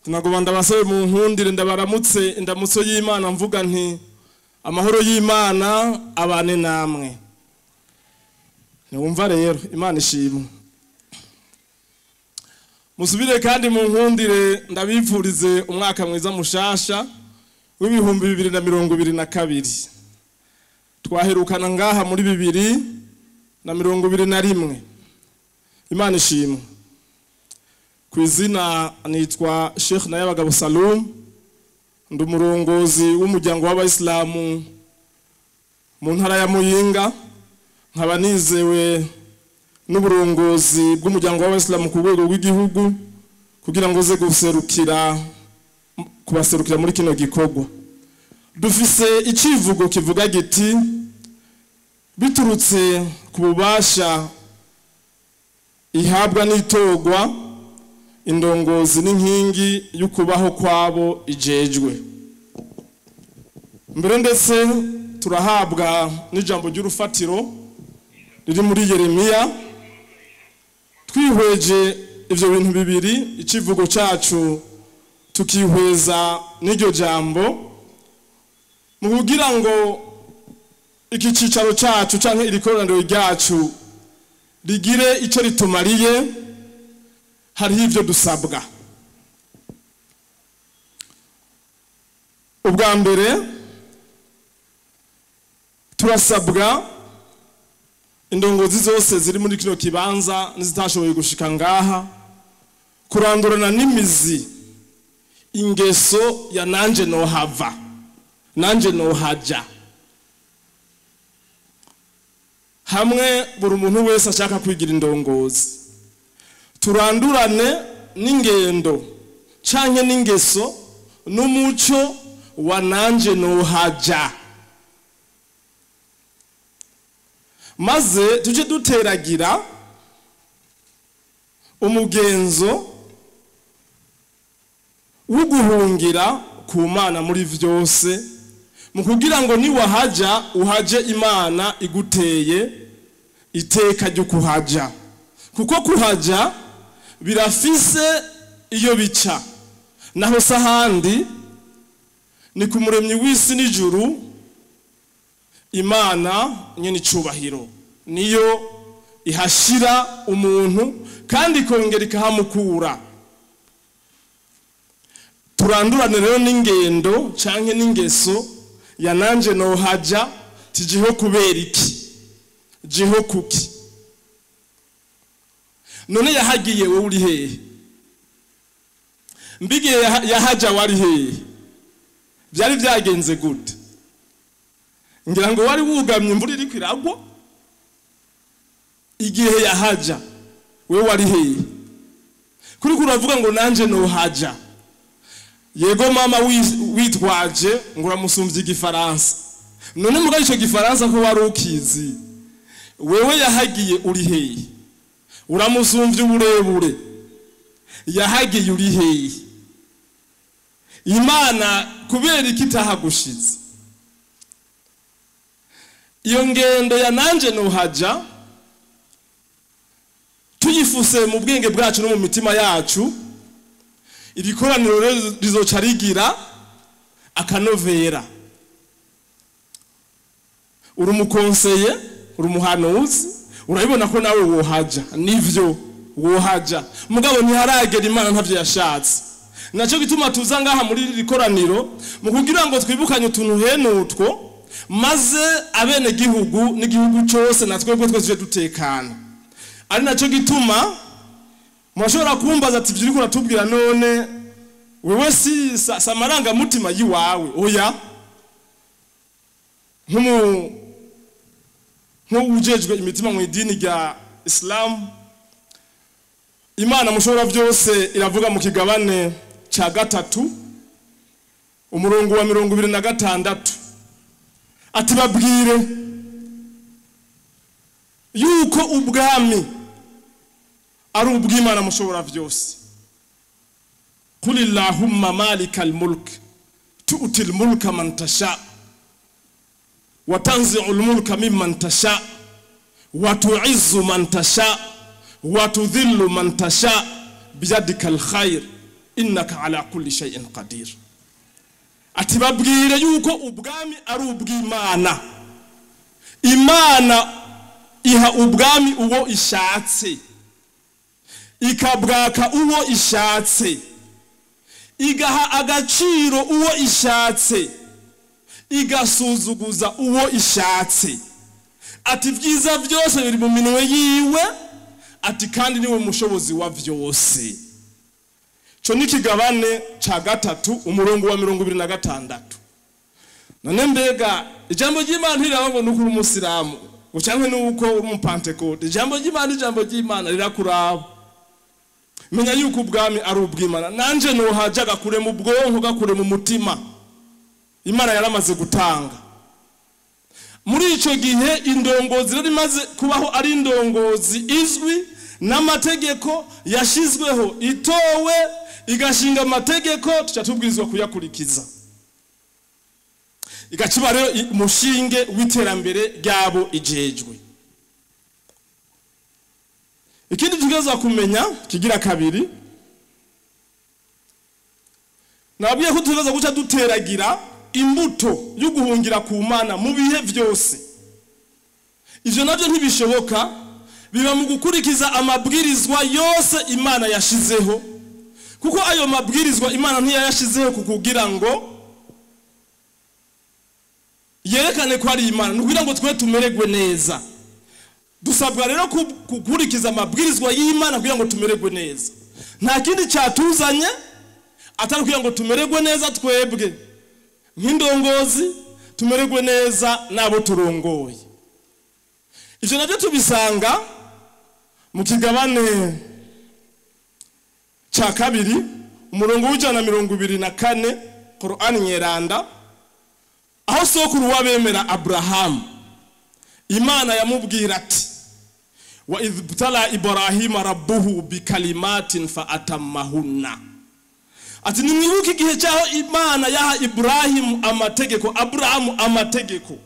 Tunagomba ndabasabe mu nkundire ndabaramutse indamutso y'Imana mvuga nti amahoro y'Imana abane namwe. Niwumva rero Imana ishimwe. Musubire kandi mu nkundire ndabipfurize umwaka mwiza mushasha w'2022. Twaherukana ngaha muri 2021. Imana ishimwe. Ku izina nitwa Sheikh Nayabagabo Salum, ndi umurongozi w'umuryango w'abayisilamu mu ntara ya Muyinga, nkaba nizewe n'uburongozi bw'umuryango w'abayisilamu ku rwego rw'igihugu kugira ngo ze guserukira kubaserukira muri kino gikorwa. Dufise icivugo kivuga giti biturutse ku bubasha ihabwa n'itogwa indongozi n'inkingi y'ukubaho kwabo ijejwe. Mbere ndetse turahabwa n'ijambo ry'urufatiro riri muri Yeremiya. Twihweje ivyo bintu bibiri, icivugo cacu tukihweza n'iryo jambo mu kugira ngo iki cicaro cacu canke iri koraniro ryacu rigire ico ritumariye, hariho ivyo dusabwa. Ubwa mbere turasabwa indongozi zose ziri muri kino kibanza n'izitashoboye gushika ngaha kurandurana n'imizi ingeso ya nanje nohava nanje nohaja, hamwe buri muntu wese ashaka kwigira indongozi. Turandurane n'ingendo canke n'ingeso n'umuco wa nanje nohaja, maze tuje duteragira umugenzo wo guhungira ku Mana muri vyose, mu kugira ngo niwahaja uhaje Imana iguteye iteka ryo kuhaja, kuko kuhaja birafise iyo bica. Naho sahandi ni ku muremyi w'isi n'ijuru, Imana nyene icubahiro niyo ihashira umuntu kandi ikongera ikahamukura. Turandurane rero n'ingendo canke n'ingeso ya nanje nohaja, tijiho kubera iki, jiho kuki? None yahagiye wowe uri hehe? Mbigiye yahaja wari hehe? Byari byagenze gute? Ngira ngo wari wugamye imvura iriko iragwa. Igihe yahaja wewe wari hehe? Kuri kuravuga ngo nanje nohaja. Yego mama witwaje ngo uramusumvye igifaransa. None muga ico gifaransa ko wari ukizi, wewe yahagiye uri hehe? Uramusumvye uburebure, yahagiye uri hehe? Imana kubera iki itahagushize? Iyo ngendo ya nanje nohaja tuyifuse mu bwenge bwacu no mu mitima yacu, iri koraniro rizoca rigira akanovera. Uri umukonseye, uri umuhanuzi, urabibona ko nawe wohaja, nivyo wohaja, mugabo ntiharagera Imana ntavyo yashatse. Naco gituma tuza ngaha muri iri koraniro mu kugira ngo twibukanye utuntu henutwo, maze abene gihugu n'igihugu cyose na twebwe twese dutekana. Ari naco gituma mwashobora kumbaza ati ivyo uriko uratubwira none wewe si samaranga mutima yiwawe? Oya, nk'ujejwe imitima mu idini rya Islam, Imana mushobora byose iravuga mu kigabane ca 3 umurongo wa 26 ati babwire yuko ubwami ari ubw'Imana mushobora byose. Qul illahumma malikal mulk tu'til mulka man tasha wa tanzi'ul mulka mimman tasha wa tu'izzu man tasha wa tudhillu man tasha biyadikal khair Innaka ala kulli shay'in qadir. Ati babwire yuko ubwami ari ubw'Imana. Imana iha ubwami uwo ishatse, ikabwaka uwo ishatse, igaha agaciro uwo ishatse, igasuzuguza uwo ishatse. Ati vyiza vyose biri mu minwe yiwe, ati kandi niwe mushobozi wa vyose. Cyo ni kigabane ca 3 umurongo wa 26. None mbega ijambo ry'Imana ntiraba ngo nukuri umusilamu ngo nuko uri umupantekote. Ijambo ry'Imana, ijambo ry'Imana rirakuraba. Menya yuko ubwami ari ubw'Imana. Nanje nohaja gakure mu bwonko, gakure mu mutima. Imana yaramaze gutanga. Muri ico gihe indongozi rero imaze kubaho ari indongozi izwi n'amategeko yashizweho, itowe igashinga amategeko, tuca tubwirizwa kuyakurikiza. Igaciba rero umushinge w'iterambere ryabo ijejwe. Ikindi tugeza kumenya kigira kabiri, nabwiye ko tugeza guca duteragira imbuto yo guhungira ku Mana mu bihe vyose. Ivyo navyo ntibishoboka, biba mu gukurikiza amabwirizwa yose Imana yashizeho, kuko ayo mabwirizwa Imana ntiyayashizeho kukugira ngo yerekane ko ari Imana, nukugira ngo twe tumererwe neza. Dusabwa rero gukurikiza amabwirizwa y'Imana kugira ngo tumererwe neza. Nta kindi cyatuzanye atari kugira ngo tumererwe neza twebwe nk'indongozi, tumererwe neza nabo turongoye. Ivyo navyo tubisanga mu kigabane ca 2 umurongo w'124 Qur'an Nyeranda, aho sokuru wabemera Abraham Imana yamubwira ati wa idh-btala Ibrahima rabbuhu bikalimatin fa atammahunna. Ati nimwibuke igihe cyaho Imana yaha Ibrahim amategeko, Abrahamu amategeko,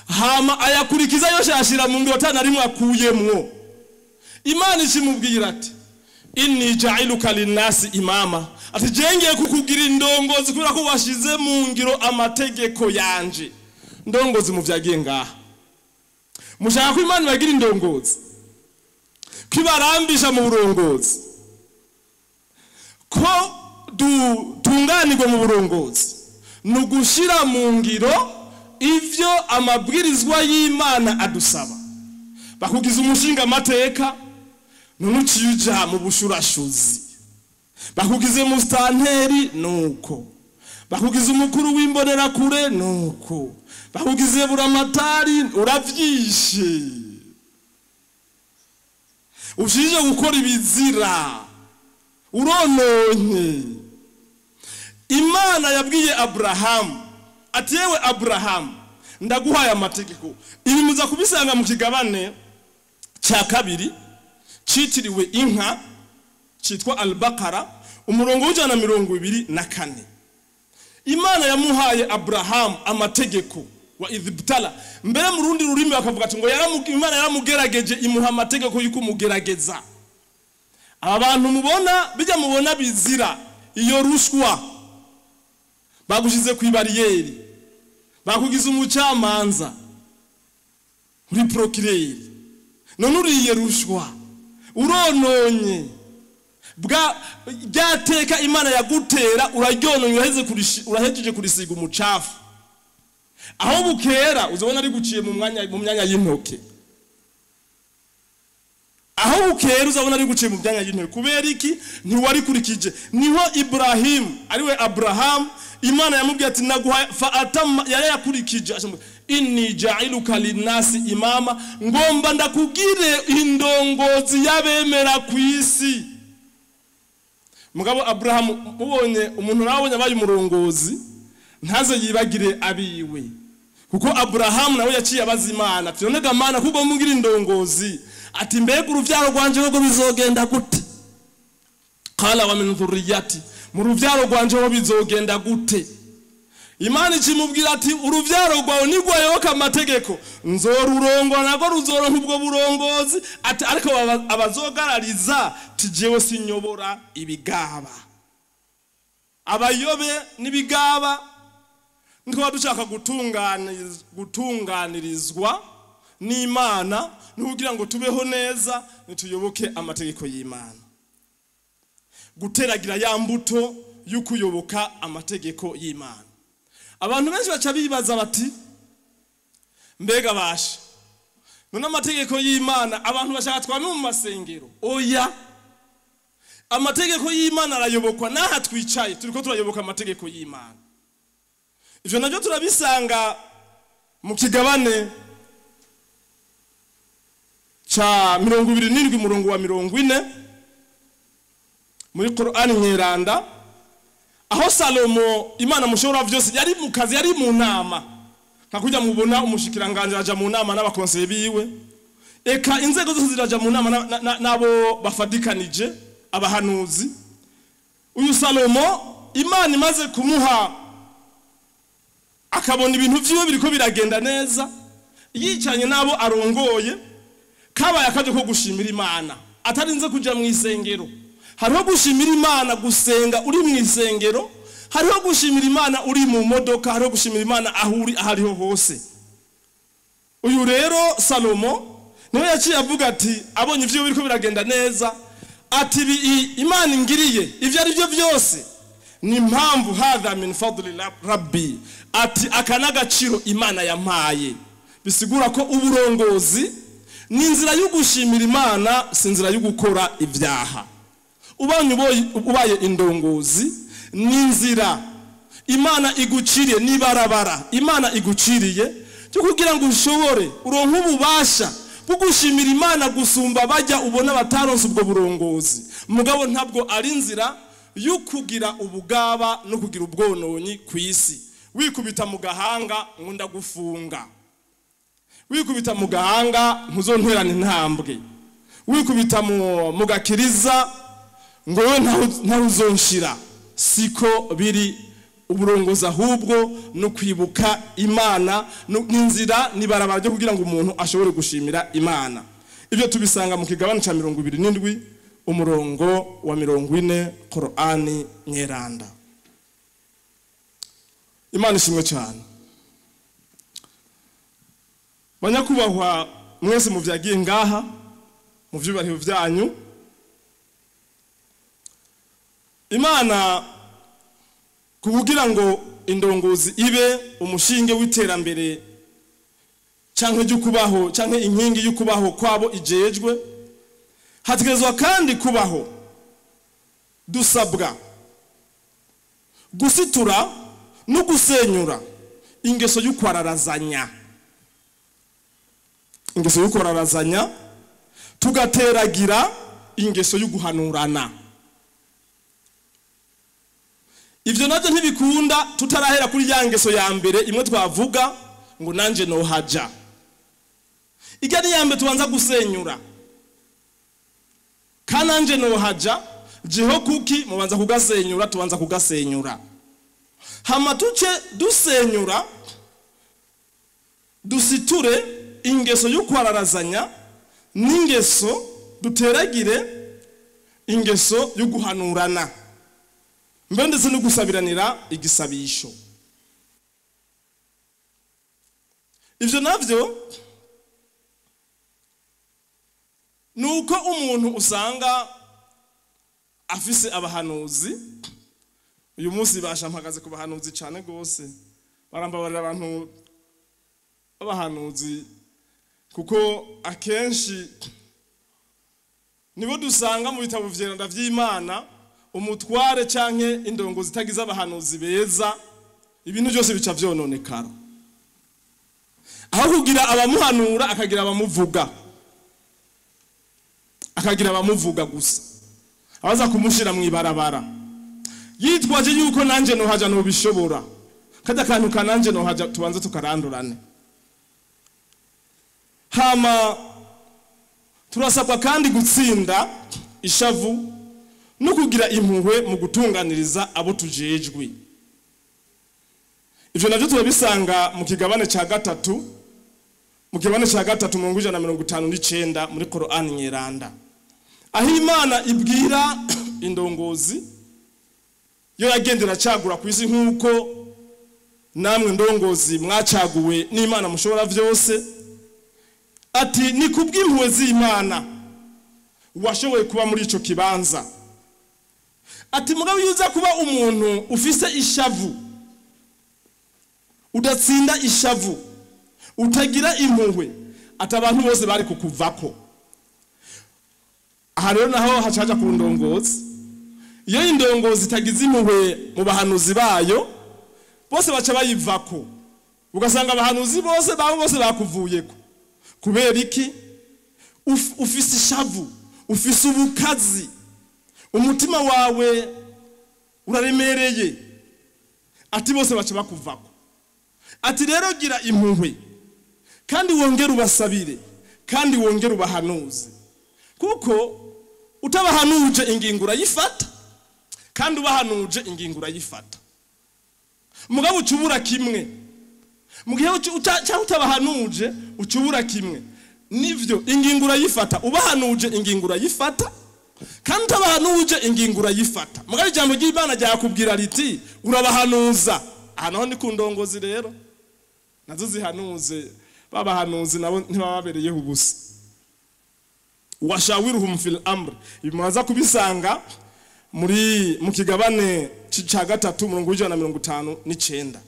hama ayakurikiza yose ashira mu ngiro atana rimwe akuyemwo. Imana ikimubwira ati inni ja'iluka linnasi imama, ati jengeye kukugira indongozi kubera ko washize mu ngiro amategeko yanje. Ndongozi muvyagiye ngaha, mushaka ko Imana bagira indongozi, kibarambisha mu burongozi, ko dutunganirwe mu burongozi, nugushira mu ngiro ivyo amabwirizwa y'Imana adusaba. Bakugiza umushinga amateka none uciyuja mu bushurashuzi, bakugize mustanteri nuko, bakugize umukuru w'imbonera kure nuko, bakugize buramatari uravyishe, ushije gukora ibizira urononye. Imana yabwiye Abraham ati yewe Abraham, ndaguhaye amategeko. Ibi muza kubisanga mu kigabane cya 2 citiriwe inka citwa Al-Baqara umurongo w'124. Imana yamuhaye Abraham amategeko wa idhibtala. Mbere mu rundi rurimi bakavuga ati ngo Imana yaramugerageje imuha amategeko yuko mugerageza. Aba bantu mubona bijya mubona bizira iyo rushwa, bagushize ku bariyeri, bakugize umucamanza uri procureur, none uriye rushwa urononye bwa ryateka Imana yagutera uraryononye, urahejeje kurisiga umucafu. Aho bukera uzobona ari guciye mu mwanya mu myanya y'intoke. Aho bukera uzabona ari guciye mu myanya y'intoke. Kubera iki? Ntiwari kurikije. Niho Ibrahim ariwe Abraham Imana yamubwiye ati naguha fa atam yarayakurikije, inni ja'iluka linnasi imama, ngomba ndakugire indongozi y'abemera ku isi. Mugabo Abraham mubonye umuntu nabonye abaye umurongozi ntaze yibagire abiwe, kuko Abraham nawe yaciye abaza Imana ati none ga Mana kuko mugira indongozi, ati mbega uruvyaro rwanje rwo bizogenda gute? Qala wa min dhurriyyati, mu ruvyaro rwanje ho bizogenda gute? Imana ikimubwira ati uruvyaro rwawe nigwayoka amategeko nzorurongora nago ruzoronka ubwo burongozi, ati ariko abazogarariza tijewe sinyobora ibigaba. Abayobe n'ibigaba, nitwaba dushaka gutunganirizwa n'Imana, n'ukugira ngo tubeho neza, nituyoboke amategeko y'Imana. Guteragira ya mbuto y'ukuyoboka amategeko y'Imana. Abantu benshi baca bibaza bati mbega basha none amategeko y'Imana abantu bashaka twame mu masengero? Oya, amategeko y'Imana arayobokwa n'aha twicaye, turiko turayoboka amategeko y'Imana. Ivyo navyo turabisanga mu kigabane ca 27 murongo wa 40 muri Qur'ani Nyeranda, aho Salomo Imana mushobora vyose yari mu kazi, yari mu nama. Nka mubona umushikiranganje aja mu nama n'abakonseye biwe, eka inzego zose ziraja mu nama nabo bafadikanije abahanuzi. Uyu Salomo Imana imaze kumuha akabona ibintu vyiwe biriko biragenda neza, yicanye nabo arongoye, kabaye akaje ko gushimira Imana atarinze kuja mu isengero. Hariho gushimira Imana gusenga uri mu isengero, hariho gushimira Imana uri mu modoka, hariho gushimira Imana aho uri ahariho hose. Uyu rero Salomo niwe yaciye avuga ati abonye ivyo biriko biragenda neza, ati Imana ingiriye ivyo ari byo byose ni impamvu, hadha min fadli rabbi, ati aka n'agaciro Imana yampaye. Bisigura ko uburongozi ni inzira yo gushimira Imana, si inzira yo gukora ibyaha. Ubaye indongozi ni inzira Imana iguciriye, nibarabara Imana iguciriye cyo kugira ngo ushobore uronke ububasha bwo gushimira Imana gusumba bajya ubona bataronse ubwo burongozi. Mugabo ntabwo ari inzira yo kugira ubugaba no kugira ubwononyi ku isi. Wikubita mu gahanga ngo ndagufunga, wikubita mu gahanga ntuzontwerane intambwe, wikubita mu gakiriza ngo wewe ntawuzonshira. Siko biri. Uburongozi ahubwo no kwibuka Imana n'inzira nibarabara ryo kugira ngo umuntu ashobore gushimira Imana. Ibyo tubisanga mu kigabane ca 27 umurongo wa 40 Qur'ani Nyeranda. Imana ishimwe cyane. Banyakubahwa mwese muvyagiye ngaha mu vyubahiro vyanyu, Imana kugira ngo indongozi ibe umushinge w'iterambere canke ry'ukubaho canke inkingi y'ukubaho kwabo ijejwe, hategerezwa kandi kubaho dusabwa gusitura no gusenyura ingeso y'ukwararazanya, ingeso y'ukwararazanya, tugateragira ingeso y'uguhanurana. Ivyo navyo ntibikunda tutarahera kuri ya ngeso ya mbere imwe twavuga ngo nanje nohaja. Ijya ni ya mbere tubanza gusenyura. Kananje nohaja, jeho kuki mubanza kugasenyura, tubanza kugasenyura. Hama tuce dusenyura, dusiture ingeso y'ukwararazanya n'ingeso duteragire ingeso y'uguhanurana, mbe ndetse no gusabiranira igisabisho. Ivyo navyo nuko umuntu usanga afise abahanuzi. Uyu munsi bashampagaze ku bahanuzi cyane gose, barambabarira abantu abahanuzi, kuko akenshi nibo dusanga mu bitabo vyeranda vy'Imana umutware canke indongozi itagize abahanuzi beza, ibintu byose bica vyononekara. Aho kugira abamuhanura akagira abamuvuga, akagira abamuvuga gusa, abaza kumushira mu ibarabara yitwaje yuko nanje nohaja nobishobora. Kada kantu kananje nohaja tubanze tukarandurane. Hama turasabwa kandi gutsinda ishavu no kugira impuhwe mu gutunganiriza abo tujejwe. Ivyo navyo turabisanga mu kigabane ca gatatu, mu kigabane ca gatatu mu 159 muri Qur'ani Nyeranda, aho Imana ibwira indongozi Yo yagendera acagura ku isi nk'uko namwe ndongozi mwacaguwe n'Imana mushobora vyose. Ati ni kubw'impuhwe z'Imana washoboye kuba muri ico kibanza. Ati mugabo iyo uza kuba umuntu ufise ishavu, udatsinda ishavu, utagira impuhwe, ati abantu bose bari kukuvako. Aha rero naho hacaja ku ndongozi. Iyo indongozi itagize impuhwe mu bahanuzi bayo, bose baca bayivako, ugasanga abahanuzi bose babo bose bakuvuyeko. Kubera iki? Ufise ishavu, ufise ubukazi, umutima wawe uraremereye. Ati bose baca bakuvako. Ati rero gira impuhwe, kandi wongere ubasabire, kandi wongere ubahanuze, kuko utabahanuje ingingo urayifata, kandi ubahanuje ingingo urayifata. Mugabo ucubura kimwe, mu gihe cyangwa utabahanuje ucubura kimwe, nivyo ingingo urayifata, ubahanuje ingingo urayifata, kandi utabahanuje ingingo urayifata. Mugabo ijambo ry'Imana ryakubwira riti urabahanuza. Aha naho ni ku ndongozi rero, nazo zihanuze, babahanuzi nabo ntibababereyeho ubusa. Washawiruhum fil amr, ibi kubisanga muri mu kigabane ca 3 umurongo w'ijana na 59.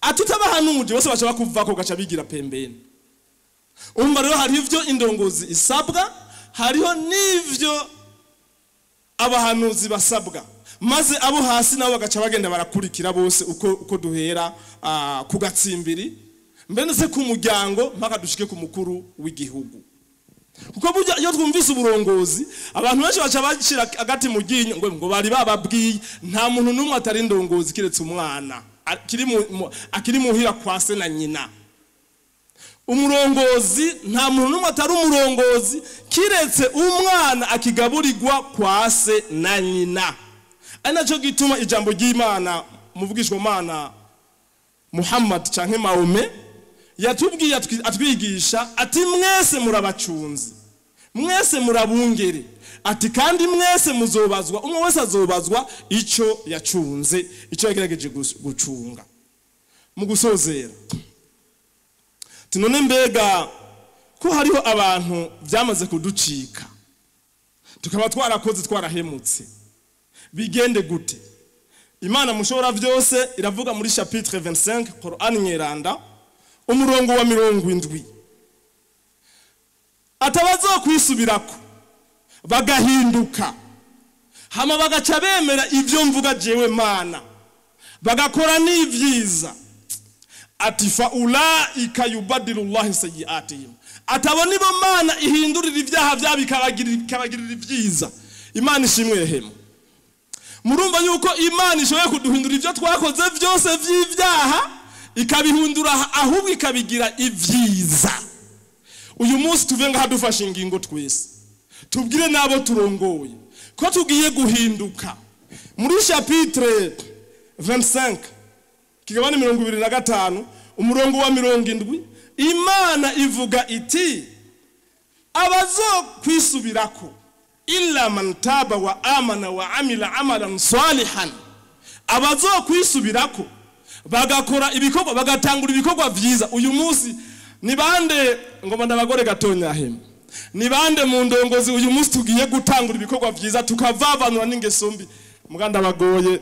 Ati utabahanuje bose baca bakuvako, gaca bigira pembeni. Umva rero hari ivyo indongozi isabwa, hariho n'ivyo abahanuzi basabwa, maze abo hasi nabo bagaca bagenda barakurikira bose uko duhera ku gatsimbiri, mbene se ku muryango mpaka dushike ku mukuru w'igihugu. Kuko burya iyo twumvise uburongozi, abantu benshi baca bashira agati mu ryinyo ngo bari bababwiye. Nta muntu n'umwe atari indongozi kiretse umwana akiri muhira kwa se na nyina. Umurongozi, nta muntu n'umwe atari umurongozi kiretse umwana akigaburirwa kwa se na nyina. Ari naco gituma ijambo ry'Imana muvugishwa mana Muhammad canke Mahomet yatubwiye atwigisha ati mwese murabacunzi, mwese murabungere, ati kandi mwese muzobazwa, umwe wese azobazwa ico yacunze, ico yagerageje gucunga. Mu gusozera, none mbega ko hariho abantu byamaze kuducika, tukaba twarakoze twarahemutse, bigende gute? Imana mushobora vyose iravuga muri chapitre 25 Qur'an Nyeranda umurongo wa 70, atabazo kwisubirako bagahinduka, hama bagaca bemera ivyo mvuga jewe Mana, bagakora n'ivyiza, ati fa ulaika yubadilu sayyiatihim, atabo nibo Mana ihindurira ivyaha byabo ikabagirira ivyiza. Imana ishimwe hema. Murumva yuko Imana ishoboye kuduhindura ivyo twakoze vyose vy'ivyaha, ikabihindura ahubwo ikabigira ivyiza. Uyu munsi tuve ngaha dufashe ingingo twese, tubwire nabo turongoye ko tugiye guhinduka. Muri chapitre 25 kigabane 25 umurongo wa 70, Imana ivuga iti abazokwisubirako illa man taba wa amana wa amila amalan salihan, abazokwisubirako bagakora ibikorwa, bagatangura ibikorwa vyiza. Uyu munsi ni bande ngoma ndabagore gatonya hema, ni bande mu ndongozi uyu munsi tugiye gutangura ibikorwa vyiza tukavavanura n'ingeso mbi? Muganda bagoye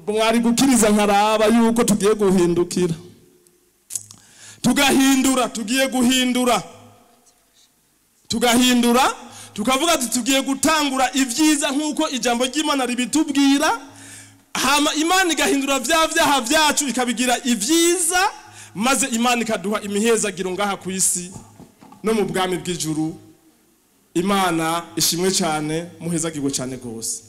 mwari gukiriza nkaraba yuko tugiye guhindukira, tugahindura, tugiye guhindura, tugahindura, tukavuga ati tugiye gutangura ivyiza nkuko ijambo ry'Imana ribitubwira. Hama Imana igahindura vya vyaha vyacu ikabigira ivyiza, maze Imana ikaduha imihezagiro ngaha ku isi no mu bwami bw'ijuru. Imana ishimwe cyane, muhezagirwe cyane gose.